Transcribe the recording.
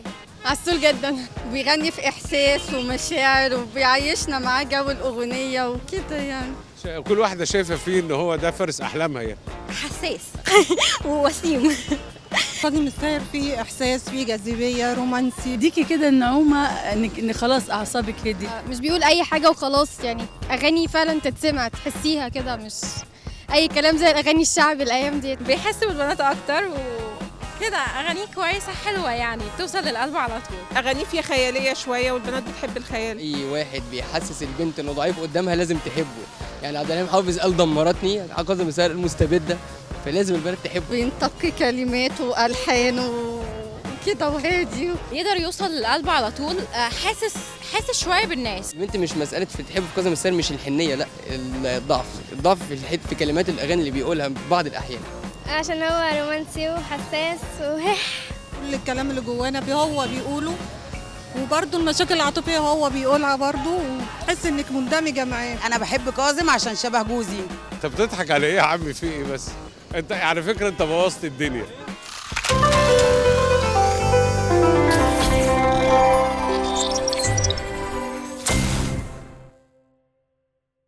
الساهر. عسول جدا. بيغني في احساس ومشاعر وبيعيشنا معاه جو الاغنية وكده يعني. كل واحدة شايفه فيه ان هو ده فارس احلامها يعني. حساس ووسيم. كاظم الساهر فيه احساس، فيه جاذبية، رومانسي. ديكي كده النعومه ان خلاص اعصابك هدي. مش بيقول اي حاجة وخلاص يعني، اغاني فعلا تتسمع تحسيها كده، مش اي كلام زي الاغاني الشعبي الايام دي. بيحس بالبنات اكتر وكده، اغانيه كويسة حلوة يعني، بتوصل للقلب على طول. اغانيه فيها خيالية شوية والبنات بتحب الخيال. اي واحد بيحسس البنت انه ضعيف قدامها لازم تحبه، يعني عبد الحليم حافظ قال دمرتني، كاظم الساهر المستبده، فلازم البنات تحبه. بينتقي كلماته والحانه وكده وهادي، يقدر يوصل للقلب على طول. حاسس شوية بالناس. البنت مش مسالة في تحب في كاظم الساهر، مش الحنيه، لا الضعف، الضعف في الحتة في كلمات الاغاني اللي بيقولها بعض الاحيان. عشان هو رومانسي وحساس كل الكلام اللي جوانا هو بيقوله، وبرده المشاكل العاطفية هو بيقولها برده، وتحس انك مندمجه معاه. انا بحب كاظم عشان شبه جوزي. انت بتضحك على ايه يا عمي؟ في ايه بس؟ انت على فكرة انت بوظت الدنيا.